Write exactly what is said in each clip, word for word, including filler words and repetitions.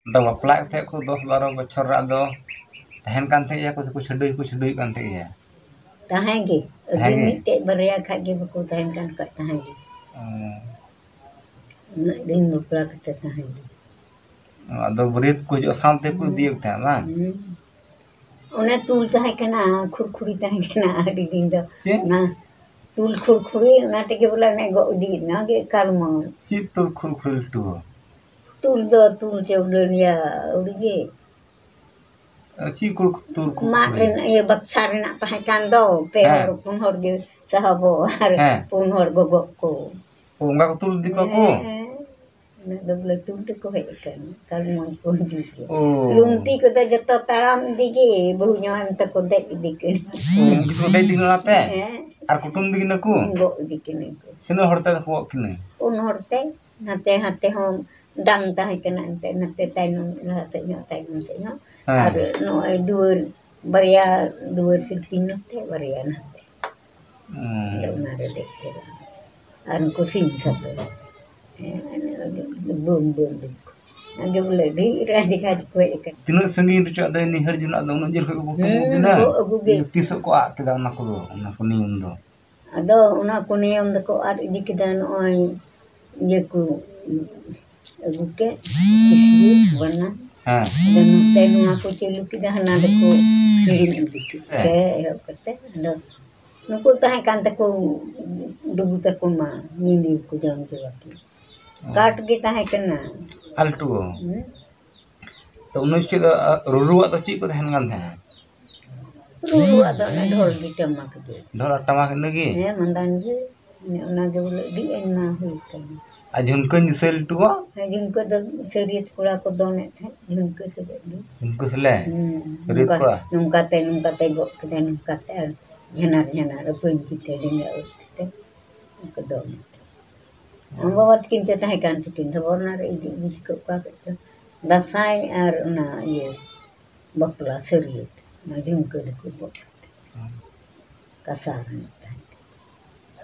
ᱟᱫᱚ ᱵᱟᱯᱞᱟ ᱠᱟᱛᱮ ᱠᱚ ᱫᱚᱥ ᱵᱟᱨᱚ ᱵᱚᱪᱷᱚᱨ ᱨᱮ ᱟᱫᱚ ᱛᱟᱦᱮᱱ ᱠᱟᱱ ᱛᱟᱦᱮᱸ ᱜᱮᱭᱟ ᱠᱚ ᱥᱮ ᱠᱚ ᱪᱷᱟᱹᱰᱩᱭ ᱦᱚᱸᱠᱚ ᱪᱷᱟᱹᱰᱩᱭᱮᱫ ᱠᱟᱱ ᱛᱟᱦᱮᱸ ᱜᱮᱭᱟ? ᱛᱟᱦᱮᱸ ᱜᱮ᱾ ᱟᱹᱰᱤ ᱛᱟᱦᱮᱸ ᱜᱮ? ᱢᱤᱫᱴᱮᱡ ᱵᱟᱨᱭᱟ ᱠᱷᱟᱡ ᱜᱮ ᱵᱟᱠᱚ ᱛᱟᱦᱮᱱ ᱠᱟᱱ ᱠᱷᱟᱡ ᱛᱟᱦᱮᱸ ᱜᱮ᱾ ᱚ᱾ ᱩᱱᱟᱹᱜ ᱫᱤᱱ ᱵᱟᱯᱞᱟ ᱠᱟᱛᱮ ᱛᱟᱦᱮᱸ ᱜᱮ᱾ ᱟᱫᱚ ᱵᱟᱹᱨᱭᱟᱹᱛ ᱠᱚ ᱦᱤᱡᱩᱜᱼᱟ, ᱥᱟᱶᱛᱮ ᱠᱚ ᱤᱫᱤᱭᱮᱫ ᱛᱟᱦᱮᱸᱫ, ᱵᱟᱝ? ᱦᱩᱸ᱾ ᱚᱱᱮ ᱛᱩᱞ ᱛᱟᱦᱮᱸ ᱠᱟᱱᱟ, ᱠᱷᱩᱨᱠᱷᱩᱨᱤ ᱛᱟᱦᱮᱸ ᱠᱟᱱᱟ ᱟᱹᱰᱤ ᱫᱤᱱ ᱫᱚ᱾ ᱪᱮᱫ? ᱚᱱᱟ ᱛᱩᱞ ᱠᱷᱩᱨᱠᱷᱩᱨᱤ, ᱚᱱᱟ ᱛᱮᱜᱮ ᱵᱚᱞᱮ ᱚᱱᱮ ᱜᱚᱜ ᱤᱫᱤᱭᱮᱫ ᱚᱱᱟ ᱜᱮ ᱮᱠᱟᱞ ᱢᱚᱡᱽ᱾ ᱪᱮᱫ ᱛᱩᱞ ᱠᱷᱩᱨᱠᱷᱩᱨᱤ ᱞᱟᱹᱴᱩ? ᱛᱩᱞ ᱫᱚ ᱛᱩᱞ ᱪᱮ ᱩᱰᱟᱹᱱᱤᱭᱟ ᱟᱹᱣᱲᱤ ᱜᱮ᱾ ᱟᱨ ᱪᱮᱫ ᱠᱚ ᱛᱩᱞ ᱠᱚ ᱢᱟᱫ ᱠᱷᱩᱞᱟᱹᱭᱟ? ᱨᱮᱱᱟᱜ, ᱤᱭᱟᱹ, ᱵᱟᱠᱥᱟ ᱨᱮᱱᱟᱜ ᱛᱟᱦᱮᱸ ᱠᱟᱱ ᱫᱚ, ᱯᱮ ᱦᱮᱸ᱾ ᱦᱚᱲ, ᱯᱩᱱ ᱦᱚᱲ ᱜᱮ ᱥᱟᱦᱚᱵᱚᱜ ᱟᱨ ᱦᱮᱸ᱾ ᱯᱩᱱ ᱦᱚᱲ ᱜᱚᱜᱚᱜ ᱠᱚ᱾ ᱚ, ᱚᱱᱠᱟ ᱠᱚ ᱛᱩᱞ ᱤᱫᱤ ᱠᱚᱣᱟ ᱠᱚ? ᱦᱮᱸ, ᱦᱮᱸ᱾ ᱚᱱᱟ ᱫᱚ ᱵᱚᱞᱮ ᱛᱩᱞ ᱛᱮᱠᱚ ᱦᱮᱡ ᱟᱠᱟᱱᱟ, ᱠᱟᱞᱢᱚᱱ ᱠᱚ ᱤᱫᱤ ᱠᱚ᱾ ᱚ᱾ ᱞᱩᱝᱛᱤ ᱠᱚᱫᱚ ᱡᱚᱛᱚ ᱛᱟᱲᱟᱢ ᱤᱫᱤ ᱜᱮ, ᱵᱟᱹᱦᱩ ᱡᱟᱶᱟᱭ ᱛᱟᱠᱚ ᱫᱮᱡ ᱤᱫᱤ ᱠᱤᱱᱟ᱾ ᱚ, ᱩᱱᱠᱤᱱ ᱠᱚ ᱫᱮᱡ ᱤᱫᱤ ᱠᱤᱱᱟ ᱚᱱᱟᱛᱮ? ᱦᱮᱸ᱾ ᱟᱨ ᱠᱩᱴᱩᱢ ᱤᱫᱤ ᱠᱤᱱᱟ ᱠᱚ? ᱜᱚᱜ ᱤᱫᱤ ᱠᱤᱱᱟ ᱠᱚ᱾ ᱛᱤᱱᱟᱹᱜ ᱦᱚᱲ ᱛᱮ ᱫᱚ ᱠᱚ ᱜᱚᱜ ᱠᱤᱱᱟ? ᱯᱩᱱ ᱦᱚᱲ ᱛᱮ, ᱱᱟᱛᱮ, ᱦᱟᱱᱛᱮ ᱦᱚᱸ ᱰᱟᱝ ᱛᱟᱦᱮᱸ ᱠᱟᱱᱟ ᱮᱱᱛᱮ, ᱱᱟᱛᱮ ᱛᱟᱭᱱᱚᱢ, ᱞᱟᱦᱟ ᱥᱮᱫ ᱦᱚᱸ, ᱛᱟᱭᱱᱚᱢ ᱥᱮᱫ ᱦᱚᱸ᱾ ᱦᱮᱸ᱾ ᱟᱨ ᱱᱚᱜᱼᱚᱭ ᱫᱩᱣᱟᱹᱨ, ᱵᱟᱨᱭᱟ ᱫᱩᱣᱟᱹᱨ ᱥᱤᱞᱯᱤᱧ ᱱᱚᱛᱮ, ᱵᱟᱨᱭᱟ ᱱᱟᱛᱮ᱾ ᱦᱩᱸ᱾ ᱟᱫᱚ ᱚᱱᱟ ᱨᱮ ᱫᱮᱡ ᱠᱮᱫᱟ᱾ ᱟᱨ ᱩᱱᱠᱩ ᱥᱤᱧ ᱥᱟᱛᱚ᱾ ᱦᱮᱸ, ᱵᱩᱢ, ᱵᱩᱢ, ᱵᱩᱢ᱾ ᱟᱫᱚ ᱵᱚᱞᱮ ᱟᱹᱰᱤ ᱨᱟᱡᱽ ᱜᱷᱟᱴ ᱠᱚ ᱦᱮᱡ ᱟᱠᱟᱱᱟ᱾ ᱛᱤᱱᱟᱹᱜ ᱥᱟᱺᱜᱤᱧ ᱨᱮᱪᱚ ᱟᱫᱚ ᱱᱤᱦᱟᱹᱨ ᱡᱚᱱᱟᱜ ᱫᱚ ᱩᱱᱟᱹᱜ ᱡᱳᱨ ᱠᱷᱚᱡ ᱠᱚ ᱠᱩᱴᱩᱢ ᱦᱩᱸ, ᱠᱤᱱᱟ᱾ ᱜᱚᱜ ᱟᱹᱜᱩ ᱜᱮ᱾ ᱛᱤᱥᱚᱜ ᱠᱚ ᱟᱫ ᱠᱮᱫᱟ ᱚᱱᱟ ᱠᱚᱫᱚ, ᱚᱱᱟ ᱠᱚ ᱱᱤᱭᱚᱢ ᱫᱚ? ᱟᱫᱚ ᱚᱱᱟ ᱠᱚ ᱱᱤᱭᱚᱢ ᱫᱚᱠᱚ ᱟᱫ ᱤᱫᱤ ᱠᱮᱫᱟ, ᱱᱚᱜᱼᱚᱭ ᱤᱭᱟᱹ ᱠᱚ ᱟᱹᱜᱩ ᱠᱮᱫ, ᱠᱤᱥᱠᱤ, ᱵᱟᱱᱟ᱾ ᱦᱮᱸ᱾ ᱟᱫᱚ ᱱᱚᱛᱮ ᱱᱚᱣᱟ ᱠᱚ ᱪᱟᱹᱞᱩ ᱠᱮᱫᱟ, ᱦᱟᱱᱟ ᱫᱚᱠᱚ ᱦᱤᱲᱤᱧ ᱤᱫᱤ ᱠᱮᱫ ᱦᱮᱸ᱾ ᱛᱮ ᱮᱦᱚᱵ ᱠᱟᱛᱮ, ᱟᱫᱚ ᱱᱩᱠᱩ ᱛᱟᱦᱮᱸ ᱠᱟᱱ ᱛᱟᱠᱚ, ᱰᱩᱜᱩ ᱛᱟᱠᱚ ᱢᱟ ᱧᱤᱫᱤ ᱠᱚ ᱡᱚᱢ ᱪᱟᱵᱟ ᱠᱮᱫ᱾ ᱦᱮᱸ᱾ ᱠᱟᱴ ᱜᱮ ᱛᱟᱦᱮᱸ ᱠᱟᱱᱟ᱾ ᱟᱞᱴᱩ᱾ ᱦᱮᱸ᱾ ᱛᱚ, ᱩᱱᱟᱹᱜ ᱪᱮᱫ, ᱟ, ᱨᱩᱨᱩᱣᱟᱜ ᱫᱚ ᱪᱮᱫ ᱠᱚ ᱛᱟᱦᱮᱱ ᱠᱟᱱ ᱛᱟᱦᱮᱸᱫ? ᱨᱩᱨᱩᱣᱟᱜ ᱫᱚ ᱚᱱᱮ ᱰᱷᱚᱞ ᱜᱮ, ᱴᱟᱢᱟᱠ ᱜᱮ᱾ ᱰᱷᱚᱞ ᱟᱨ ᱴᱟᱢᱟᱠ ᱤᱱᱟᱹ ᱜᱮ? ᱦᱮᱸ, ᱢᱟᱸᱫᱟᱱ ᱜᱮ᱾ ᱚᱱᱮ ᱚᱱᱟ ᱜᱮ ᱵᱚᱞᱮ ᱟᱹᱰᱤ ᱟᱭᱢᱟ ᱦᱩᱭ ᱠᱟᱱᱟ᱾ ᱟᱨ ᱡᱷᱩᱱᱠᱟᱹᱧ ᱫᱤᱥᱟᱹ ᱞᱮᱴᱩᱣᱟ? ᱦᱮᱸ, ᱡᱷᱩᱱᱠᱟᱹ ᱫᱚ ᱥᱟᱹᱨᱤᱭᱟᱹᱛ ᱠᱚᱲᱟ ᱠᱚ ᱫᱚᱱᱮᱫ ᱛᱟᱦᱮᱸᱫ, ᱡᱷᱩᱱᱠᱟᱹ ᱥᱟᱹᱨᱤᱭᱟᱹᱛ ᱜᱮ᱾ ᱡᱷᱩᱱᱠᱟᱹ ᱥᱮᱞᱮ? ᱦᱩᱸ, ᱥᱟᱹᱨᱤᱭᱟᱹᱛ ᱱᱚᱝᱠᱟ, ᱠᱚᱲᱟ? ᱱᱚᱝᱠᱟ ᱛᱮ, ᱱᱚᱝᱠᱟ ᱛᱮ ᱜᱚᱜ ᱠᱮᱫᱟᱭ, ᱱᱚᱝᱠᱟ ᱛᱮ, ᱟᱨ ᱡᱷᱟᱱᱟᱨ, ᱡᱷᱟᱱᱟᱨ, ᱟᱹᱯᱟᱹᱧ ᱛᱤ ᱛᱮ, ᱰᱮᱸᱜᱟ ᱟᱹᱯ ᱛᱮ, ᱚᱱᱠᱟ ᱫᱚᱱᱮᱫ ᱛᱟᱦᱮᱸᱫ᱾ ᱟᱢ ᱵᱟᱵᱟ ᱛᱟᱹᱠᱤᱱ ᱪᱚ ᱛᱟᱦᱮᱸ ᱠᱟᱱ ᱛᱟᱹᱠᱤᱱ ᱫᱚ, ᱵᱚᱨᱱᱟ ᱨᱮ ᱤᱫᱤ, ᱤᱫᱤ ᱠᱚ ᱚᱠᱟ ᱠᱚ ᱪᱚ᱾ ᱫᱟᱸᱥᱟᱭ ᱟᱨ ᱚᱱᱟ ᱤᱭᱟᱹ ᱵᱟᱯᱞᱟ ᱥᱟᱹᱨᱤᱭᱟᱹᱛ, ᱚᱱᱟ ᱡᱷᱩᱢᱠᱟᱹ ᱫᱚᱠᱚ ᱜᱚᱜ ᱠᱟᱛᱮ᱾ ᱦᱩᱸ᱾ ᱠᱟᱥᱟ ᱨᱤᱱᱤᱡ ᱛᱟᱦᱮᱸ ᱠᱟᱱᱟ᱾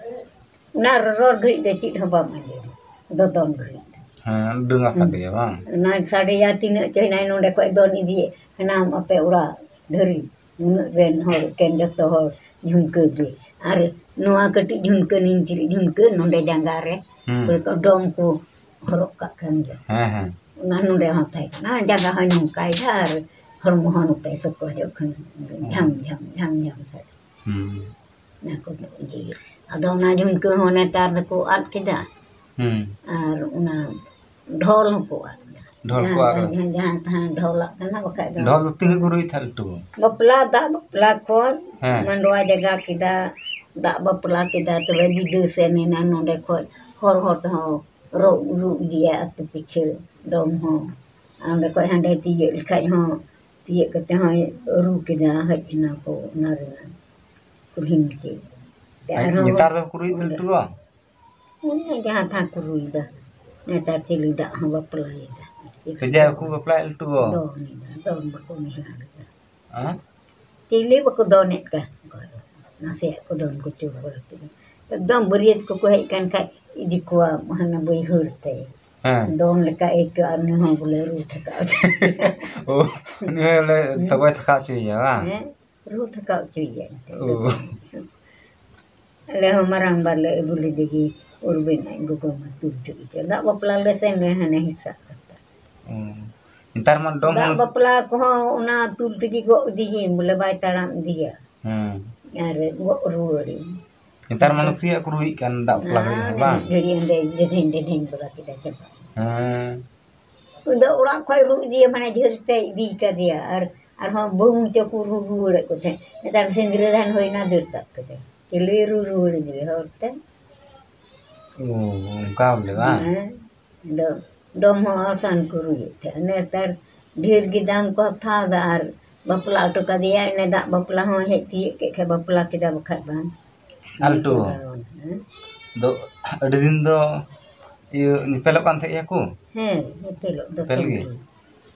ᱚᱱᱟ ᱨᱚᱨᱚᱲ ᱜᱷᱟᱹᱲᱤᱡ ᱫᱚ ᱪᱮᱫ ᱦᱚᱸ ᱵᱟᱢ ᱟᱸᱡᱚᱢᱟ, ᱫᱚᱫᱚᱱ ᱜᱷᱟᱹᱲᱤᱡ ᱫᱚ᱾ ᱦᱮᱸ, ᱰᱟᱹᱝᱟ ᱥᱟᱰᱮᱭᱟ ᱵᱟᱝ? ᱚᱱᱟ ᱥᱟᱰᱮᱭᱟ ᱛᱤᱱᱟᱹᱜ ᱪᱚᱭ ᱱᱟᱭ ᱱᱚᱰᱮ ᱠᱷᱚᱡ ᱫᱚᱱ ᱤᱫᱤᱭᱮᱫ ᱦᱟᱱᱟᱢ ᱟᱯᱮ ᱚᱲᱟᱜ ᱫᱷᱟᱹᱨᱤᱡ᱾ ᱱᱩᱱᱟᱹᱜ ᱨᱮᱱ ᱦᱚᱲ ᱮᱠᱮᱱ ᱡᱚᱛᱚ ᱦᱚᱲ ᱡᱷᱩᱢᱠᱟᱹ ᱜᱮ᱾ ᱟᱨ ᱱᱚᱣᱟ ᱠᱟᱹᱴᱤᱡ ᱡᱷᱩᱢᱠᱟᱹ ᱱᱤᱱᱠᱤᱨᱤ ᱡᱷᱩᱢᱠᱟᱹ ᱱᱚᱰᱮ ᱡᱟᱸᱜᱟ ᱨᱮ ᱦᱩᱸ᱾ ᱰᱚᱢ ᱠᱚ ᱦᱚᱨᱚᱜ ᱠᱟᱜ ᱠᱟᱱ ᱜᱮᱭᱟ᱾ ᱦᱮᱸ, ᱦᱮᱸ᱾ ᱚᱱᱟ ᱱᱚᱰᱮ ᱦᱚᱸ ᱛᱟᱦᱮᱸ ᱠᱟᱱᱟ᱾ ᱡᱟᱸᱜᱟ ᱦᱚᱸᱭ ᱱᱚᱝᱠᱟᱭᱮᱫᱟ ᱟᱨ ᱦᱚᱲᱢᱚ ᱦᱚᱸ ᱱᱚᱛᱮ ᱥᱚᱠᱚᱡᱚᱜ ᱠᱟᱱᱟ᱾ ᱡᱷᱟᱢ, ᱡᱷᱟᱢ, ᱡᱷᱟᱢ, ᱡᱷᱟᱢ ᱥᱟᱰᱮ᱾ ᱦᱩᱸ᱾ ᱚᱱᱟ ᱠᱚ ᱤᱭᱟᱹ᱾ ᱟᱫᱚ ᱚᱱᱟ ᱡᱷᱩᱢᱠᱟᱹ ᱦᱚᱸ ᱱᱮᱛᱟᱨ ᱫᱚᱠᱚ ᱟᱫ ᱠᱮᱫᱟ᱾ ᱦᱩᱸ᱾ ᱟᱨ ᱚᱱᱟ ᱰᱷᱚᱞ ᱦᱚᱸᱠᱚ ᱟᱫ ᱮᱫᱟ᱾ ᱰᱷᱚᱞ ᱠᱚ ᱡᱟᱦᱟᱸ, ᱟᱫ ᱮᱫᱟ᱾ ᱡᱟᱦᱟᱸ, ᱡᱟᱦᱟᱸ ᱛᱟᱦᱮᱸ ᱰᱷᱚᱞᱟᱜ ᱠᱟᱱᱟ, ᱵᱟᱠᱷᱟᱡ ᱫᱚ ᱰᱷᱚᱞ ᱫᱚ ᱛᱤᱱᱟᱹᱜ ᱠᱚ ᱨᱩᱭᱮᱫ ᱛᱟᱦᱮᱸᱫ ᱞᱟᱹᱴᱩ? ᱵᱟᱯᱞᱟ, ᱫᱟᱜ ᱵᱟᱯᱞᱟ ᱠᱷᱚᱱ ᱦᱮᱸ᱾ ᱢᱟᱰᱣᱟ ᱡᱟᱭᱜᱟ ᱠᱮᱫᱟ, ᱫᱟᱜ ᱵᱟᱯᱞᱟ ᱠᱮᱫᱟ, ᱛᱚᱵᱮ ᱵᱤᱫᱟᱹ ᱥᱮᱱ ᱮᱱᱟ ᱱᱚᱰᱮ ᱠᱷᱚᱡ᱾ ᱦᱚᱨ ᱦᱚᱨ ᱛᱮᱦᱚᱸ ᱨᱚᱜ ᱨᱩ ᱤᱫᱤᱭᱟ ᱟᱹᱛᱩ ᱯᱤᱪᱷᱟᱹ ᱰᱚᱢ ᱦᱚᱸ᱾ ᱟᱨ ᱚᱸᱰᱮ ᱠᱷᱚᱡ ᱦᱟᱸᱰᱮ ᱛᱤᱭᱟᱹᱜ ᱞᱮᱠᱷᱟᱡ ᱦᱚᱸ, ᱛᱤᱭᱟᱹᱜ ᱠᱟᱛᱮ ᱦᱚᱸᱭ ᱨᱩ ᱠᱮᱫᱟ, ᱦᱮᱡ ᱮᱱᱟ ᱠᱚ ᱚᱱᱟ ᱨᱮᱱᱟᱜ ᱠᱩᱞᱦᱤ ᱢᱩᱪᱟᱹᱫ᱾ ᱟᱨ ᱟᱨᱦᱚᱸ ᱱᱮᱛᱟᱨ ᱫᱚ ᱠᱚ ᱨᱩᱭᱮᱫ ᱛᱟᱦᱮᱸ ᱚᱸᱰᱮ᱾ ᱞᱟᱹᱴᱩ ᱵᱟᱝ? ᱚᱱᱮ ᱡᱟᱦᱟᱸ ᱛᱟᱦᱟᱸ ᱠᱚ ᱨᱩᱭᱫᱟ᱾ ᱱᱮᱛᱟᱨ ᱪᱤᱞᱤ ᱫᱟᱜ ᱦᱚᱸ ᱵᱟᱯᱞᱟᱭᱮᱫᱟ᱾ ᱥᱮ ᱡᱟᱦᱟᱸᱭ ᱠᱚ ᱵᱟᱯᱞᱟᱭᱮᱫ ᱞᱟᱹᱴᱩ ᱵᱟᱝ? ᱫᱚᱱ ᱮᱫᱟ, ᱫᱚᱱ ᱵᱟᱠᱚ ᱢᱮᱦᱱᱟᱜ ᱮᱫᱟ᱾ ᱦᱮᱸ? ᱪᱤᱞᱤ ᱵᱟᱠᱚ ᱫᱚᱱᱮᱫ ᱠᱟᱱ᱾ ᱱᱟᱥᱮᱭᱟᱜ ᱠᱚ ᱫᱚᱱ ᱠᱚ ᱪᱩᱨ ᱵᱟᱲᱟ ᱠᱮᱫᱟ᱾ ᱮᱠᱫᱚᱢ ᱵᱟᱹᱨᱭᱟᱹᱛ ᱠᱚᱠᱚ ᱦᱮᱡ ᱠᱟᱱ ᱠᱷᱟᱡ ᱤᱫᱤ ᱠᱚᱣᱟ ᱦᱟᱱᱟ ᱵᱟᱹᱭᱦᱟᱹᱲ ᱛᱮ᱾ ᱦᱮᱸ᱾ ᱫᱚᱱ ᱞᱮᱠᱟ ᱟᱹᱭᱠᱟᱹᱜᱼᱟ, ᱩᱱᱤ ᱦᱚᱸ ᱵᱚᱞᱮ ᱨᱩ ᱛᱷᱟᱠᱟᱣ ᱛᱮ᱾ ᱳ, ᱩᱱᱤ ᱦᱚᱸ ᱵᱚᱞᱮ ᱛᱚᱜᱚᱡ ᱛᱷᱟᱠᱟᱣ ᱦᱚᱪᱚᱭᱮᱭᱟ, ᱵᱟᱝ? ᱦᱮᱸ, ᱨᱩ ᱛᱷᱟᱠᱟᱣ ᱦᱚᱪᱚᱭᱮᱭᱟ ᱮᱱᱛᱮ᱾ ᱳ᱾ ᱟᱞᱮ ᱦᱚᱸ ᱢᱟᱨᱟᱝ ᱵᱟ ᱞᱮ ᱟᱹᱜᱩ ᱞᱮᱫᱮ ᱜᱮ, ᱩᱨᱵᱤᱱ ᱟᱡ ᱜᱚᱜᱚ ᱢᱟ ᱛᱩᱞ ᱦᱚᱪᱚ ᱠᱮᱫ ᱪᱚ᱾ ᱫᱟᱜ ᱵᱟᱯᱞᱟ ᱞᱮ ᱥᱮᱱ ᱞᱮᱱ ᱦᱟᱱᱮ ᱦᱮᱸᱥᱟᱜ ᱠᱟᱛᱷᱟ᱾ ᱦᱩᱸ᱾ ᱱᱮᱛᱟᱨ ᱢᱟ ᱰᱚᱢ ᱫᱟᱜ ᱦᱚᱸ ᱵᱟᱯᱞᱟ ᱠᱚᱦᱚᱸ ᱚᱱᱟ ᱛᱩᱞ ᱛᱮᱜᱮ ᱜᱚᱜ ᱤᱫᱤᱭᱮ, ᱵᱚᱞᱮ ᱵᱟᱭ ᱛᱟᱲᱟᱢ ᱤᱫᱤᱭᱟ᱾ ᱦᱮᱸ᱾ ᱟᱨ ᱜᱚᱜ ᱨᱩᱣᱟᱹᱲᱮ᱾ ᱱᱮᱛᱟᱨ ᱢᱟ ᱱᱟᱥᱮᱭᱟᱜ ᱠᱚ ᱨᱩᱭᱮᱫ ᱠᱟᱱ ᱫᱟᱜ ᱵᱟᱯᱞᱟ ᱜᱷᱟᱹᱲᱤᱡ ᱦᱚᱸ, ᱟᱨ ᱵᱟᱝ? ᱢᱤᱫ ᱜᱷᱟᱹᱲᱤᱡ ᱚᱸᱰᱮ ᱰᱮᱰᱷᱮᱧ ᱰᱮᱰᱷᱮᱧ ᱵᱟᱲᱟ ᱠᱮᱫᱟ, ᱪᱟᱵᱟ᱾ ᱦᱮᱸ᱾ ᱩᱱᱤ ᱫᱚ ᱚᱲᱟᱜ ᱠᱷᱚᱡ ᱨᱩ ᱤᱫᱤᱭᱮ, ᱢᱟᱱᱮ ᱡᱷᱟᱹᱞ ᱛᱮ ᱤᱫᱤ ᱠᱟᱫᱮᱭᱟ᱾ ᱟᱨ ᱟᱨᱦᱚᱸ ᱵᱟᱹᱦᱩ ᱢᱚᱪᱚ ᱠᱚ ᱨᱩ ᱨᱩᱣᱟᱹᱲᱮᱫ ᱠᱚ ᱛᱟᱦᱮᱸᱫ᱾ ᱱᱮᱛᱟᱨ ᱥᱤᱸᱫᱽᱨᱟᱹ ᱫᱟᱱ ᱦᱩᱭᱱᱟ, ᱫᱟᱹᱲ ᱛᱟᱵ ᱠᱮᱫᱟᱭ᱾ ᱪᱤᱞᱤ ᱨᱩ ᱨᱩᱣᱟᱹᱲ ᱤᱫᱤᱭᱮ ᱦᱚᱨ ᱛᱮ? ᱳ, ᱚᱱᱠᱟ ᱵᱚᱞᱮ ᱵᱟᱝ? ᱦᱮᱸ᱾ ᱟᱫᱚ ᱰᱚᱢ ᱦᱚᱸ ᱟᱥᱟᱱ ᱠᱚ ᱨᱩᱭᱮᱫ ᱛᱟᱦᱮᱸᱫ᱾ ᱱᱮᱛᱟᱨ ᱰᱷᱮᱨ ᱜᱮ ᱫᱟᱢ ᱠᱚ ᱦᱟᱛᱟᱣ ᱮᱫᱟ ᱟᱨ ᱵᱟᱯᱞᱟ ᱦᱚᱴᱚ ᱠᱟᱫᱮᱭᱟ, ᱤᱱᱟᱹ ᱫᱟᱜ ᱵᱟᱯᱞᱟ ᱦᱚᱸ ᱦᱮᱡ ᱛᱤᱭᱳᱜ ᱠᱮᱫ ᱠᱷᱟᱡ ᱵᱟᱯᱞᱟ ᱠᱮᱫᱟ, ᱵᱟᱠᱷᱟᱡ ᱵᱟᱝ᱾ ᱟᱞᱴᱩ᱾ ᱦᱮᱸ? ᱫᱚ ᱟᱹᱰᱤ ᱫᱤᱱ ᱫᱚ ᱤᱭᱟᱹ ᱧᱮᱯᱮᱞᱚᱜ ᱠᱟᱱ ᱛᱟᱦᱮᱸᱜ ᱜᱮᱭᱟ ᱠᱚ? ᱦᱮᱸ, ᱧᱮᱯᱮᱞᱚᱜ ᱫᱚ ᱧᱮᱯᱮᱞ ᱜᱮ? ᱥᱟᱺᱜᱤᱧ᱾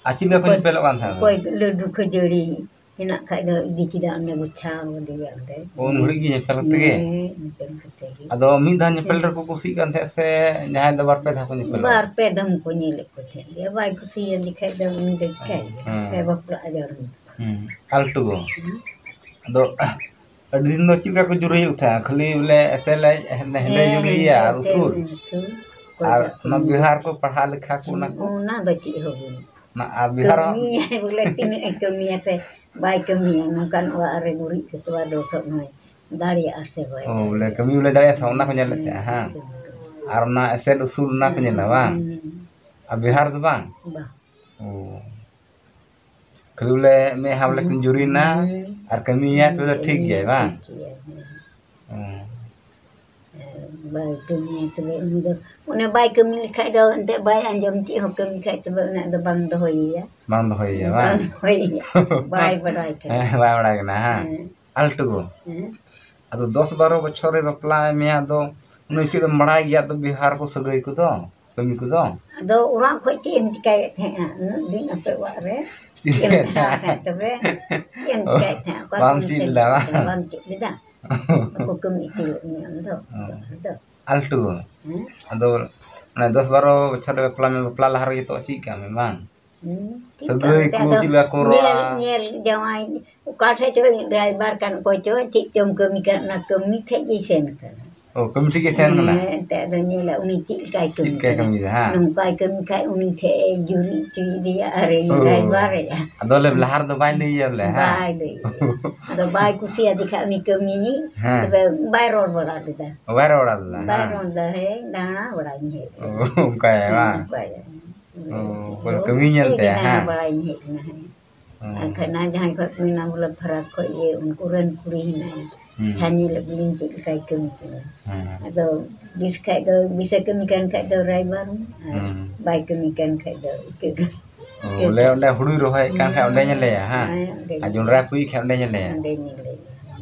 ᱟᱨ ᱪᱮᱫ ᱞᱮᱠᱟ ᱠᱚ ᱚᱠᱚᱭ, ᱧᱮᱯᱮᱞᱚᱜ ᱠᱟᱱ ᱛᱟᱦᱮᱸᱜ? ᱚᱠᱚᱭ ᱞᱟᱹᱰᱩ ᱠᱷᱟᱹᱡᱟᱹᱲᱤ, ᱢᱮᱱᱟᱜ ᱠᱷᱟᱡ ᱫᱚ ᱤᱫᱤ ᱠᱮᱫᱟ, ᱚᱸᱰᱮ ᱜᱚᱪᱷᱟ ᱜᱚᱫᱮᱭᱟ ᱚᱸᱰᱮ᱾ ᱩᱱ ᱜᱷᱟᱹᱲᱤᱡ ᱜᱮ ᱧᱮᱯᱮᱞ ᱛᱮᱜᱮ? ᱦᱮᱸ, ᱧᱮᱯᱮᱞ ᱠᱟᱛᱮ ᱜᱮ᱾ ᱟᱫᱚ ᱢᱤᱫ ᱫᱷᱟᱣ ᱧᱮᱯᱮᱞ ᱨᱮᱠᱚ ᱠᱩᱥᱤᱜ ᱠᱟᱱ ᱛᱟᱦᱮᱸᱫ ᱥᱮ ᱡᱟᱦᱟᱸᱭ ᱫᱚ ᱵᱟᱨ ᱯᱮ ᱫᱷᱟᱣ ᱠᱚ ᱧᱮᱯᱮᱞᱚᱜᱼᱟ? ᱵᱟᱨ ᱯᱮ ᱫᱷᱟᱣ ᱠᱚ ᱧᱮᱞᱮᱫ ᱠᱚ ᱛᱟᱦᱮᱸᱫ ᱜᱮ, ᱵᱟᱭ ᱠᱩᱥᱤᱭᱟᱫᱮ ᱠᱷᱟᱡ ᱫᱚ ᱩᱱᱤ ᱫᱚ ᱪᱤᱠᱟᱹᱭᱮᱭᱟ? ᱦᱮᱸ᱾ ᱵᱟᱭ ᱵᱟᱯᱞᱟᱜᱼᱟ ᱡᱟᱹᱨᱩᱲ᱾ ᱦᱩᱸ, ᱟᱞᱴᱩ ᱜᱚ᱾ ᱦᱩᱸ᱾ ᱟᱫᱚ ᱟᱹᱰᱤ ᱫᱤᱱ ᱫᱚ ᱪᱮᱫ ᱞᱮᱠᱟ ᱠᱚ ᱡᱩᱨᱤᱭᱮᱫ ᱛᱟᱦᱮᱸᱫ? ᱠᱷᱟᱹᱞᱤ ᱵᱚᱞᱮ ᱮᱥᱮᱞᱟᱭ, ᱦᱮᱸᱫᱮ, ᱦᱮᱸᱫᱮ ᱦᱮᱸ, ᱡᱩᱞᱩᱭᱟ ᱟᱨ ᱦᱮᱸ, ᱩᱥᱩᱞ? ᱦᱮᱸ, ᱩᱥᱩᱞ᱾ ᱟᱨ ᱠᱚᱭᱴᱟ ᱚᱱᱟ ᱠᱚ ᱵᱮᱣᱦᱟᱨ ᱠᱚ, ᱯᱟᱲᱦᱟᱣ ᱞᱮᱠᱷᱟ ᱠᱚ, ᱚᱱᱟ ᱠᱚ? ᱚᱱᱟ ᱫᱚ ᱪᱮᱫ ᱦᱚᱸ ᱵᱟᱹᱱᱩᱜ᱾ ᱚᱱᱟ ᱟᱨ ᱵᱮᱣᱦᱟᱨ ᱦᱚᱸ ᱠᱟᱹᱢᱤᱭᱟᱭ ᱵᱚᱞᱮ, ᱛᱤᱱᱟᱹᱜ ᱮ ᱠᱟᱹᱢᱤᱭᱟ ᱥᱮ ᱵᱟᱭ ᱠᱟᱹᱢᱤᱭᱟ, ᱱᱚᱝᱠᱟᱱ ᱚᱲᱟᱜ ᱨᱮ ᱜᱩᱨᱤᱡ ᱠᱚ ᱛᱚᱣᱟ ᱫᱚ ᱥᱚᱜ ᱱᱚᱭ ᱫᱟᱲᱮᱭᱟᱜᱼᱟ ᱥᱮ ᱵᱟᱭ ᱚ, ᱵᱚᱞᱮ ᱫᱟᱲᱮᱭᱟᱜᱼᱟ᱾ ᱠᱟᱹᱢᱤ ᱵᱚᱞᱮ ᱫᱟᱲᱮᱭᱟᱜᱼᱟ ᱥᱮ, ᱚᱱᱟ ᱠᱚ ᱧᱮᱞ ᱞᱮᱫ ᱛᱟᱦᱮᱸᱜᱼᱟ, ᱦᱮᱸ? ᱦᱮᱸ, ᱠᱟᱹᱢᱤ ᱠᱚ᱾ ᱟᱨ ᱚᱱᱟ ᱮᱥᱮᱞ ᱩᱥᱩᱞ, ᱚᱱᱟ ᱠᱚ ᱧᱮᱞᱟ, ᱵᱟᱝ? ᱦᱮᱸ᱾ ᱟᱨ ᱵᱮᱣᱦᱟᱨ ᱫᱚ ᱵᱟᱝ? ᱵᱟᱝ᱾ ᱚ᱾ ᱠᱷᱟᱹᱞᱤ ᱵᱚᱞᱮ ᱢᱮᱫᱦᱟ ᱵᱚᱞᱮ ᱠᱤᱱ ᱡᱩᱨᱤᱱᱟ ᱦᱩᱸ᱾ ᱟᱨ ᱠᱟᱹᱢᱤᱭᱟ, ᱛᱚᱵᱮ ᱫᱚ ᱴᱷᱤᱠ ᱜᱮᱭᱟ, ᱵᱟᱝ? ᱴᱷᱤᱠ ᱜᱮᱭᱟ, ᱦᱮᱸ᱾ ᱦᱩᱸ᱾ ᱵᱟᱭ ᱠᱟᱹᱢᱤᱭᱟ, ᱛᱚᱵᱮ ᱩᱱᱤ ᱫᱚ, ᱚᱱᱮ ᱵᱟᱭ ᱠᱟᱹᱢᱤ ᱞᱮᱠᱷᱟᱡ ᱫᱚ ᱮᱱᱛᱮᱫ ᱵᱟᱭ ᱟᱸᱡᱚᱢ, ᱪᱮᱫ ᱦᱚᱸ ᱠᱟᱹᱢᱤ ᱠᱷᱟᱡ ᱛᱚᱵᱮ ᱩᱱᱟᱹᱜ ᱫᱚ ᱵᱟᱝ ᱫᱚᱦᱚᱭᱮᱭᱟ᱾ ᱵᱟᱝ ᱫᱚᱦᱚᱭᱮᱭᱟ, ᱵᱟᱝ? ᱵᱟᱝ ᱫᱚᱦᱚᱭᱮᱭᱟ᱾ ᱵᱟᱭ ᱵᱟᱰᱟᱭ ᱠᱟᱱᱟ᱾ ᱦᱮᱸ, ᱵᱟᱭ ᱵᱟᱰᱟᱭ ᱠᱟᱱᱟ, ᱦᱮᱸ᱾ ᱦᱮᱸ᱾ ᱟᱞᱴᱩ ᱜᱚ᱾ ᱦᱮᱸ᱾ ᱟᱫᱚ ᱫᱚᱥ ᱵᱟᱨᱚ ᱵᱚᱪᱷᱚᱨ ᱨᱮ ᱵᱟᱯᱞᱟ ᱢᱮᱭᱟ, ᱟᱫᱚ ᱩᱱᱤ ᱪᱮᱫ ᱫᱚᱢ ᱵᱟᱲᱟᱭ ᱜᱮᱭᱟ, ᱟᱫᱚ ᱵᱮᱣᱦᱟᱨ ᱠᱚ, ᱥᱟᱹᱜᱟᱹᱭ ᱠᱚᱫᱚ, ᱠᱟᱹᱢᱤ ᱠᱚᱫᱚ? ᱟᱫᱚ ᱚᱲᱟᱜ ᱠᱷᱚᱡ ᱪᱮᱫ ᱮᱢ ᱪᱤᱠᱟᱹᱭᱮᱫ ᱛᱟᱦᱮᱸᱜᱼᱟ? ᱩᱱᱟᱹᱜ ᱫᱤᱱ ᱟᱯᱮ ᱚᱲᱟᱜ ᱨᱮ ᱪᱮᱫ ᱮᱢ ᱪᱤᱠᱟᱹᱭᱮᱫ ᱛᱟᱦᱮᱸᱜᱼᱟ ᱛᱚᱵᱮ? ᱪᱮᱫ ᱮᱢ ᱪᱤᱠᱟᱹᱭᱮᱫ ᱛᱟᱦᱮᱸᱜᱼᱟ? ᱚᱠᱟ ᱵᱟᱢ ᱠᱷᱚᱱ ᱪᱮᱫ ᱥᱮᱱ ᱞᱮᱫᱟ, ᱵᱟᱝ? ᱵᱟᱢ ᱪᱮᱫ ᱞᱮᱫᱟ? ᱵᱟᱠᱚ ᱠᱟᱹᱢᱤ ᱦᱚᱪᱚᱭᱮᱫ ᱢᱮᱭᱟ ᱟᱢ ᱫᱚ, ᱚ᱾ ᱚᱲᱟᱜ ᱨᱮᱫᱚ᱾ ᱟᱞᱴᱩ᱾ ᱦᱮᱸ? ᱟᱫᱚ ᱚᱱᱟ ᱫᱚᱥ ᱵᱟᱨᱚ ᱵᱚᱪᱷᱚᱨ ᱨᱮ ᱵᱟᱯᱞᱟ ᱢᱮ, ᱵᱟᱯᱞᱟ ᱞᱟᱦᱟ ᱨᱮᱜᱮ ᱛᱚ ᱪᱮᱫ ᱠᱟᱜ ᱢᱮ, ᱵᱟᱝ? ᱦᱩᱸ, ᱴᱷᱤᱠ ᱥᱟᱹᱜᱟᱹᱭ ᱜᱮᱭᱟ, ᱠᱚ ᱟᱫᱚ ᱪᱮᱫ ᱞᱮᱠᱟ ᱠᱚ ᱧᱮᱞ, ᱨᱚᱲᱟ? ᱧᱮᱞ ᱡᱟᱶᱟᱭ ᱚᱠᱟ ᱴᱷᱮᱡ ᱪᱚ ᱰᱨᱟᱭᱵᱷᱟᱨ ᱠᱟᱱ, ᱚᱠᱚᱭ ᱪᱚ ᱪᱮᱫ ᱪᱚᱢ ᱠᱟᱹᱢᱤ ᱠᱟᱱ, ᱚᱱᱟ ᱠᱟᱹᱢᱤ ᱴᱷᱮᱡ ᱜᱮᱭ ᱥᱮᱱ ᱠᱟᱱᱟ᱾ ᱚ, ᱠᱟᱹᱢᱤ ᱴᱷᱮᱡ ᱜᱮ ᱥᱮᱱ ᱠᱟᱱᱟ? ᱦᱮᱸ, ᱮᱱᱛᱮ ᱟᱫᱚ ᱧᱮᱞᱟ ᱩᱱᱤ ᱪᱮᱫ ᱞᱮᱠᱟᱭ ᱪᱮᱫ ᱠᱟᱹᱢᱤ ᱞᱮᱠᱟᱭ ᱠᱟᱱᱟ᱾ ᱠᱟᱹᱢᱤᱭᱮᱫᱟ, ᱦᱮᱸ? ᱱᱚᱝᱠᱟᱭ ᱠᱟᱹᱢᱤ ᱠᱷᱟᱡ ᱩᱱᱤ ᱴᱷᱮᱡ ᱮ ᱡᱩᱨᱤ ᱦᱚᱪᱚᱭᱮᱫᱮᱭᱟ ᱟᱨ ᱮ ᱚ᱾ ᱰᱨᱟᱭᱵᱷᱟᱨᱮᱭᱟ᱾ ᱟᱫᱚ ᱞᱮ ᱞᱟᱦᱟ ᱨᱮᱫᱚ ᱵᱟᱭ ᱞᱟᱹᱭ ᱟᱞᱮ, ᱦᱮᱸ? ᱵᱟᱭ ᱞᱟᱹᱭ᱾ ᱟᱫᱚ ᱵᱟᱭ ᱠᱩᱥᱤᱭᱟᱫᱮ ᱠᱷᱟᱡ ᱩᱱᱤ ᱠᱟᱹᱢᱤ ᱱᱤᱡ, ᱦᱮᱸ᱾ ᱛᱚᱵᱮ ᱵᱟᱭ ᱨᱚᱲ ᱵᱟᱲᱟ ᱞᱮᱫᱟ᱾ ᱵᱟᱭ ᱨᱚᱲ ᱞᱮᱫᱟ, ᱵᱟᱭ ᱦᱮᱸ᱾ ᱨᱚᱲ ᱞᱮᱫᱟ, ᱦᱮᱸ, ᱫᱟᱬᱟ ᱵᱟᱲᱟᱧ ᱦᱮᱡ ᱚ, ᱞᱮᱱᱟ᱾ ᱚᱱᱠᱟᱭᱟ, ᱦᱮᱸ, ᱵᱟᱝ? ᱚᱱᱠᱟᱭᱟ᱾ ᱚ, ᱵᱚᱞᱮ ᱠᱟᱹᱢᱤ ᱧᱮᱞ ᱦᱮᱡ ᱛᱮ, ᱜᱮ ᱫᱟᱬᱟ ᱦᱮᱸ᱾ ᱵᱟᱲᱟᱧ ᱦᱮᱡ ᱞᱮᱱᱟ, ᱦᱮᱸ᱾ ᱚ᱾ ᱟᱨ ᱠᱷᱟᱡ ᱱᱟ ᱡᱟᱦᱟᱸᱭ ᱠᱷᱚᱡ ᱠᱚ ᱢᱮᱱᱟ ᱵᱚᱞᱮ ᱯᱷᱟᱨᱟᱠ ᱠᱷᱚᱡ ᱤᱭᱟᱹ ᱩᱱᱠᱩ ᱨᱮᱱ ᱠᱩᱲᱤ ᱦᱮᱱᱟᱭᱟ᱾ ᱦᱩᱸ᱾ ᱪᱷᱟ ᱧᱮᱞ ᱟᱹᱜᱩ ᱞᱤᱧ ᱪᱮᱫ ᱞᱮᱠᱟᱭ ᱠᱟᱹᱢᱤ ᱠᱟᱱᱟ᱾ ᱦᱮᱸ᱾ ᱟᱫᱚ ᱵᱮᱥ ᱠᱷᱟᱡ ᱫᱚ ᱵᱮᱥᱮ ᱠᱟᱹᱢᱤ ᱠᱟᱱ ᱠᱷᱟᱡ ᱫᱚ ᱨᱟᱭᱵᱟᱨ ᱢᱮ, ᱟᱨ ᱦᱩᱸ᱾ ᱵᱟᱭ ᱠᱟᱹᱢᱤ ᱠᱟᱱ ᱠᱷᱟᱡ ᱫᱚ ᱤᱠᱟᱹ ᱜᱮ᱾ ᱚ, ᱵᱚᱞᱮ ᱚᱸᱰᱮ ᱦᱩᱲᱩᱭ ᱨᱚᱦᱚᱭᱮᱫ ᱠᱟᱱ ᱠᱷᱟᱡ ᱚᱸᱰᱮ ᱧᱮᱞᱮᱭᱟ, ᱦᱮᱸ? ᱦᱮᱸ, ᱚᱸᱰᱮ ᱟᱨ ᱧᱮᱞᱮᱭᱟ᱾ ᱡᱚᱱᱰᱨᱟ ᱯᱩᱭ ᱠᱷᱟᱡ ᱚᱸᱰᱮ ᱧᱮᱞᱮᱭᱟ᱾ ᱚᱸᱰᱮ ᱧᱮᱞᱮᱭᱟ᱾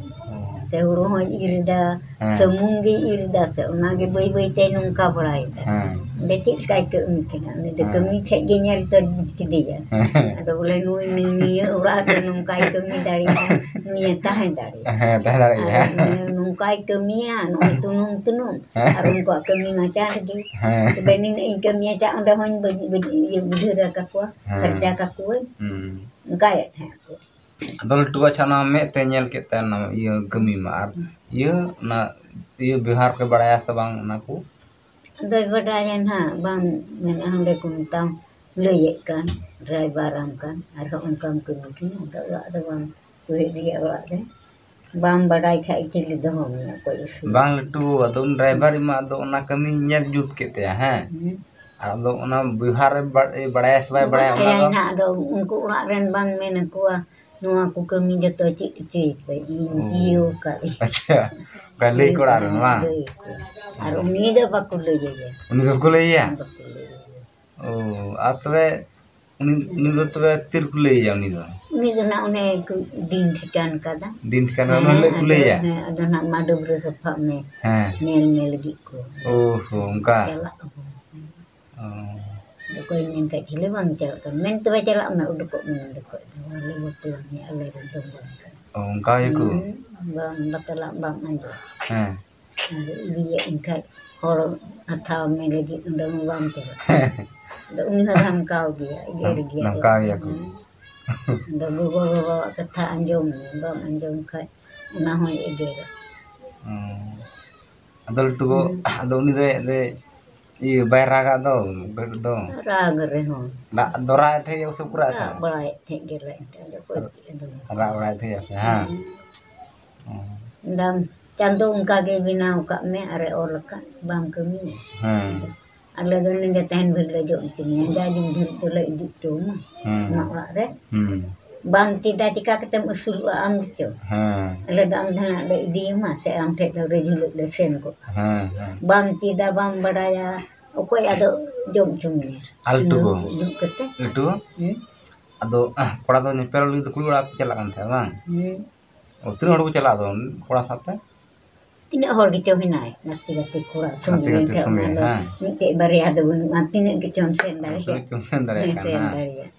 ᱚ᱾ ᱥᱮ ᱦᱩᱲᱩ ᱦᱚᱸᱭ ᱤᱨ ᱮᱫᱟ, ᱦᱮᱸ᱾ ᱥᱟᱹᱢᱩᱝ ᱜᱮᱭ ᱤᱨ ᱮᱫᱟ, ᱥᱮ ᱚᱱᱟᱜᱮ ᱵᱟᱹᱭ ᱵᱟᱹᱭ ᱛᱮᱭ ᱱᱚᱝᱠᱟ ᱵᱟᱲᱟᱭᱮᱫᱟ᱾ ᱦᱮᱸ᱾ ᱚᱸᱰᱮ ᱪᱮᱫ ᱞᱮᱠᱟᱭ ᱠᱟᱹᱢᱤ ᱠᱟᱱᱟ? ᱩᱱᱤ ᱫᱚ ᱦᱮᱸ᱾ ᱠᱟᱹᱢᱤ ᱴᱷᱮᱡ ᱜᱮ ᱧᱮᱞ ᱛᱚ ᱠᱮᱫᱮᱭᱟ᱾ ᱦᱮᱸ᱾ ᱟᱫᱚ ᱵᱚᱞᱮ ᱱᱩᱭ, ᱱᱩᱭ ᱱᱤᱭᱟᱹ ᱚᱲᱟᱜ ᱨᱮ ᱱᱚᱝᱠᱟᱭ ᱠᱟᱹᱢᱤ ᱫᱟᱲᱮᱭᱟᱜᱼᱟ, ᱱᱩᱭᱮ ᱛᱟᱦᱮᱸ ᱫᱟᱲᱮᱭᱟᱜᱼᱟ᱾ ᱦᱮᱸ, ᱛᱟᱦᱮᱸ ᱫᱟᱲᱮᱭᱟᱜᱼᱟ᱾ ᱟᱨ ᱱᱩᱭ ᱱᱚᱝᱠᱟᱭ ᱠᱟᱹᱢᱤᱭᱟ, ᱱᱚᱜᱼᱚᱭ ᱛᱩᱱᱩᱢ, ᱛᱩᱱᱩᱢ᱾ ᱦᱮᱸ᱾ ᱟᱨ ᱩᱱᱠᱩᱣᱟᱜ ᱠᱟᱹᱢᱤ ᱢᱟ ᱪᱟᱬ ᱜᱮ᱾ ᱦᱮᱸ᱾ ᱛᱚᱵᱮ ᱱᱤᱱᱟᱹᱜ ᱤᱧ ᱠᱟᱹᱢᱤᱭᱟ, ᱪᱟ ᱚᱸᱰᱮ ᱦᱚᱸᱧ ᱵᱟᱹᱧ, ᱵᱟᱹᱧ ᱤᱭᱟᱹ ᱵᱩᱡᱷᱟᱹᱣ ᱠᱟᱠᱚᱣᱟ, ᱦᱮᱸ᱾ ᱠᱷᱚᱨᱪᱟ ᱠᱟᱠᱚᱣᱟᱹᱧ᱾ ᱦᱩᱸ᱾ ᱚᱱᱠᱟᱭᱮᱫ ᱛᱟᱦᱮᱸᱫ ᱠᱚ᱾ ᱟᱫᱚ ᱞᱟᱹᱴᱩ ᱟᱪᱪᱷᱟ, ᱚᱱᱟ ᱢᱮᱫ ᱛᱮ ᱧᱮᱞ ᱠᱮᱫ ᱛᱟᱭᱟ, ᱚᱱᱟ ᱤᱭᱟᱹ ᱠᱟᱹᱢᱤ ᱢᱟ᱾ ᱟᱨ ᱤᱭᱟᱹ, ᱚᱱᱟ ᱤᱭᱟᱹ ᱵᱮᱣᱦᱟᱨ ᱯᱮ ᱵᱟᱲᱟᱭᱟ ᱥᱮ ᱵᱟᱝ ᱚᱱᱟ ᱠᱚ? ᱟᱫᱚᱭ ᱵᱟᱰᱟᱭᱟ ᱱᱟᱦᱟᱜ, ᱵᱟᱝ ᱢᱮᱱᱟ ᱚᱸᱰᱮ ᱠᱚ ᱢᱮᱛᱟᱢ, ᱞᱟᱹᱭᱮᱫ ᱠᱟᱱ, ᱰᱨᱟᱭᱵᱟᱨᱟᱢ ᱠᱟᱱ, ᱟᱨᱦᱚᱸ ᱚᱱᱠᱟᱢ ᱠᱟᱹᱢᱤ ᱠᱟᱱᱟ᱾ ᱟᱫᱚ ᱚᱲᱟᱜ ᱫᱚ ᱵᱟᱝ ᱠᱚ ᱦᱮᱡ ᱨᱮᱭᱟᱜ ᱚᱲᱟᱜ ᱨᱮ᱾ ᱵᱟᱢ ᱵᱟᱰᱟᱭ ᱠᱷᱟᱡ ᱪᱤᱞᱤ ᱫᱚᱦᱚ ᱢᱮᱭᱟ, ᱚᱠᱚᱭ ᱟᱹᱥᱩᱞ? ᱵᱟᱝ ᱞᱟᱹᱴᱩ, ᱟᱫᱚ ᱩᱱᱤ ᱰᱨᱟᱭᱵᱷᱟᱨ ᱢᱟ ᱟᱫᱚ ᱚᱱᱟ ᱠᱟᱹᱢᱤ ᱧᱮᱞ ᱡᱩᱛ ᱠᱮᱫ ᱛᱟᱭᱟ, ᱦᱮᱸ? ᱦᱩᱸ᱾ ᱟᱫᱚ ᱚᱱᱟ ᱵᱮᱣᱦᱟᱨ ᱮ ᱵᱟ-, ᱮ ᱵᱟᱲᱟᱭᱟ ᱥᱮ ᱵᱟᱭ ᱵᱟᱲᱟᱭᱟ, ᱚᱱᱟ ᱵᱟᱲᱟᱭᱟᱭ ᱫᱚ ᱱᱟᱦᱟᱜ, ᱟᱫᱚ ᱩᱱᱠᱩ ᱚᱲᱟᱜ ᱨᱮᱱ ᱵᱟᱝ ᱢᱮᱱ ᱟᱠᱚᱣᱟ, ᱱᱚᱣᱟ ᱠᱚ ᱠᱟᱹᱢᱤ ᱡᱚᱛᱚ ᱪᱮᱫ ᱦᱚᱪᱚᱭ ᱯᱮ, ᱤᱧ ᱚ᱾ ᱤᱭᱟᱹ ᱟᱠᱟᱫ ᱤᱧ᱾ ᱟᱪᱪᱷᱟ, ᱚᱱᱠᱟ ᱞᱟᱹᱭ ᱠᱚ ᱚᱲᱟᱜ ᱨᱮᱱ ᱵᱟᱝ? ᱞᱟᱹᱭ ᱟᱠᱚ᱾ ᱟᱨ ᱩᱱᱤ ᱫᱚ ᱵᱟᱠᱚ ᱞᱟᱹᱭ ᱟᱭᱟ᱾ ᱩᱱᱤ ᱫᱚ ᱵᱟᱠᱚ ᱞᱟᱹᱭ ᱟᱭᱟ? ᱵᱟᱠᱚ ᱞᱟᱹᱭ ᱟᱭᱟ᱾ ᱚ, ᱟᱨ ᱛᱚᱵᱮ ᱩᱱᱤ, ᱩᱱᱤ ᱫᱚ ᱛᱚᱵᱮ ᱛᱤ ᱨᱮᱠᱚ ᱞᱟᱹᱭ ᱟᱭᱟ ᱩᱱᱤ ᱫᱚ? ᱩᱱᱤ ᱫᱚ ᱱᱟᱜ ᱚᱱᱮ ᱠᱚ ᱫᱤᱱ ᱴᱷᱤᱠᱟᱱ ᱠᱟᱫᱟ᱾ ᱫᱤᱱ ᱴᱷᱤᱠᱟᱱ ᱠᱟᱫᱟ, ᱦᱮᱸ, ᱩᱱ ᱦᱤᱞᱳᱜ ᱠᱚ ᱟᱫᱚ, ᱞᱟᱹᱭ ᱟᱭᱟ? ᱦᱮᱸ, ᱟᱫᱚ ᱱᱟᱜ ᱢᱟ ᱰᱟᱹᱵᱽᱨᱟᱹ ᱥᱟᱯᱷᱟᱜ ᱢᱮ᱾ ᱦᱮᱸ᱾ ᱧᱮᱞ ᱢᱮ ᱞᱟᱹᱜᱤᱫ ᱠᱚ᱾ ᱚ ᱦᱚ, ᱚᱱᱠᱟ? ᱪᱟᱞᱟᱜ ᱟᱵᱚᱱ᱾ ᱚ᱾ ᱟᱫᱚ ᱚᱠᱚᱭ ᱢᱮᱱ ᱠᱷᱟᱡ ᱠᱷᱟᱹᱞᱤ ᱵᱟᱝ ᱪᱟᱞᱟᱜ ᱠᱟᱱᱟ᱾ ᱢᱮᱱ ᱛᱚᱵᱮ ᱪᱟᱞᱟᱜ ᱢᱮ, ᱩᱰᱩᱠᱚᱜ ᱢᱮ ᱱᱚᱸᱰᱮ ᱠᱷᱚᱡ ᱫᱚ᱾ ᱟᱞᱮ ᱵᱟᱯᱞᱟ ᱢᱮ, ᱟᱞᱮ ᱨᱮᱱ ᱫᱚ ᱵᱟᱝ ᱠᱟᱱᱟ᱾ ᱚ, ᱚᱱᱠᱟ ᱜᱮᱠᱚ? ᱦᱩᱸ, ᱵᱟᱝ ᱵᱟᱛᱞᱟᱜ ᱵᱟᱝ ᱟᱸᱡᱚᱢ᱾ ᱦᱮᱸ᱾ ᱟᱫᱚ ᱤᱫᱤᱭᱮᱫ ᱮᱱ ᱠᱷᱟᱡ ᱦᱚᱲ ᱦᱟᱛᱟᱣ ᱢᱮ ᱞᱟᱹᱜᱤᱫ ᱚᱸᱰᱮ ᱢᱟ ᱵᱟᱢ ᱪᱟᱞᱟᱜ᱾ ᱟᱫᱚ ᱩᱱᱤ ᱦᱚᱸ ᱫᱷᱟᱢᱠᱟᱣ ᱜᱮᱭᱟ, ᱮᱜᱮᱨ ᱜᱮᱭᱟ᱾ ᱫᱷᱟᱢᱠᱟᱣ ᱜᱮᱭᱟ ᱠᱚ᱾ ᱦᱩᱸ᱾ ᱟᱫᱚ ᱜᱚᱜᱚ ᱵᱟᱵᱟᱣᱟᱜ ᱠᱟᱛᱷᱟ ᱟᱸᱡᱚᱢ ᱢᱮ, ᱵᱟᱢ ᱟᱸᱡᱚᱢ ᱠᱷᱟᱡ ᱚᱱᱟ ᱦᱚᱸᱭ ᱮᱜᱮᱨᱟ᱾ ᱦᱩᱸ᱾ ᱟᱫᱚ ᱞᱟᱹᱴᱩ ᱜᱚ, ᱦᱩᱸ᱾ ᱟᱫᱚ ᱩᱱᱤ ᱫᱚ, ᱫᱚ, ᱤᱭᱟᱹ, ᱵᱟᱭ ᱨᱟᱜᱟ ᱫᱚ, ᱜᱟᱹᱴ ᱫᱚ? ᱨᱟᱜᱽ ᱨᱮᱦᱚᱸ᱾ ᱫᱟᱜ ᱫᱚ ᱨᱟᱜ ᱮᱫ ᱛᱟᱦᱮᱸᱜ ᱜᱮ ᱥᱮ ᱯᱩᱨᱟᱹ ᱨᱟᱜ ᱛᱟᱦᱮᱸᱜ? ᱵᱟᱲᱟᱭᱮᱫ ᱛᱟᱦᱮᱸᱫ ᱜᱮ ᱞᱟᱹᱭ ᱛᱮ, ᱟᱫᱚ ᱚᱠᱚᱭ ᱪᱮᱫ ᱮ ᱫᱚᱦᱚ ᱨᱟᱜ ᱵᱟᱲᱟᱭᱮᱫ ᱛᱟᱦᱮᱸᱜ ᱟᱯᱮ, ᱦᱮᱸ? ᱦᱩᱸ᱾ ᱚ᱾ ᱫᱟᱢ ᱪᱟᱸᱫᱚ ᱚᱱᱠᱟ ᱜᱮ ᱵᱮᱱᱟᱣ ᱠᱟᱜ ᱢᱮ ᱟᱨᱮ ᱚᱞ ᱟᱠᱟᱫ, ᱵᱟᱢ ᱠᱟᱹᱢᱤᱭᱟ᱾ ᱦᱮᱸ᱾ ᱟᱞᱮ ᱫᱚ ᱱᱤᱡᱮ ᱛᱟᱦᱮᱱ ᱵᱷᱳᱨ ᱞᱮ ᱡᱚᱢ ᱦᱚᱪᱚ ᱢᱮᱭᱟ, ᱡᱟ ᱡᱚᱢ ᱫᱷᱟᱹᱨᱤᱡ ᱫᱚᱞᱮ ᱤᱫᱤ ᱦᱚᱴᱚ ᱟᱢᱟ ᱦᱮᱸ᱾ ᱟᱢᱟᱜ ᱚᱲᱟᱜ ᱨᱮ᱾ ᱦᱩᱸ᱾ ᱵᱟᱢ ᱪᱮᱫᱟ, ᱪᱤᱠᱟ ᱠᱟᱛᱮᱢ ᱟᱹᱥᱩᱞᱚᱜᱼᱟ ᱟᱢ ᱜᱮᱪᱚ? ᱦᱮᱸ᱾ ᱟᱞᱮ ᱫᱚ ᱟᱢ ᱫᱚ ᱱᱟᱜ ᱞᱮ ᱤᱫᱤᱭᱟᱢᱟ ᱥᱮ ᱟᱢ ᱴᱷᱮᱡ ᱫᱚ ᱨᱳᱡᱽ ᱦᱤᱞᱳᱜ ᱞᱮ ᱥᱮᱱ ᱠᱚᱜᱼᱟ? ᱦᱮᱸ, ᱦᱮᱸ᱾ ᱵᱟᱢ ᱪᱮᱫᱟ, ᱵᱟᱢ ᱵᱟᱲᱟᱭᱟ, ᱚᱠᱚᱭ ᱟᱫᱚ ᱡᱚᱢ ᱦᱚᱪᱚ ᱢᱮᱭᱟ? ᱟᱨ ᱞᱟᱹᱴᱩ ᱜᱚ? ᱩᱱᱟᱹᱜ ᱫᱩᱜ ᱠᱟᱛᱮ? ᱞᱟᱹᱴᱩ ᱜᱚ? ᱦᱩᱸ? ᱟᱫᱚ, ᱠᱚᱲᱟ ᱫᱚ ᱧᱮᱯᱮᱞ ᱞᱟᱹᱜᱤᱫ ᱫᱚ ᱠᱩᱲᱤ ᱚᱲᱟᱜ ᱠᱚ ᱪᱟᱞᱟᱜ ᱠᱟᱱ ᱛᱟᱦᱮᱸᱫ, ᱵᱟᱝ? ᱦᱩᱸ᱾ ᱚ, ᱛᱤᱱᱟᱹᱜ ᱦᱚᱲ ᱠᱚ ᱪᱟᱞᱟᱜᱼᱟ ᱟᱫᱚ ᱠᱚᱲᱟ ᱥᱟᱶᱛᱮ? ᱛᱤᱱᱟᱹᱜ ᱦᱚᱲ ᱜᱮᱪᱚ ᱢᱮᱱᱟᱭ, ᱜᱟᱛᱮ ᱜᱟᱛᱮ ᱠᱚᱲᱟ ᱥᱚᱸᱜᱮ ᱜᱟᱛᱮ ᱜᱟᱛᱮ ᱞᱮᱱᱠᱷᱟᱱ ᱥᱚᱸᱜᱮ, ᱚᱱᱟ ᱫᱚ ᱦᱮᱸ᱾ ᱢᱤᱫᱴᱮᱡ ᱵᱟᱨᱭᱟ ᱫᱚ ᱵᱟᱹᱱᱩᱜᱼᱟ, ᱛᱤᱱᱟᱹᱜ ᱜᱮᱪᱚᱢ ᱥᱮᱱ ᱫᱟᱲᱮᱭᱟᱜ᱾ ᱛᱤᱱᱟᱹᱜ ᱪᱚᱢ ᱥᱮᱱ ᱫᱟᱲᱮᱭᱟᱜ ᱦᱮᱸ, ᱠᱟᱱ, ᱥᱮᱱ ᱦᱮᱸ᱾ ᱫᱟᱲᱮᱭᱟᱜ᱾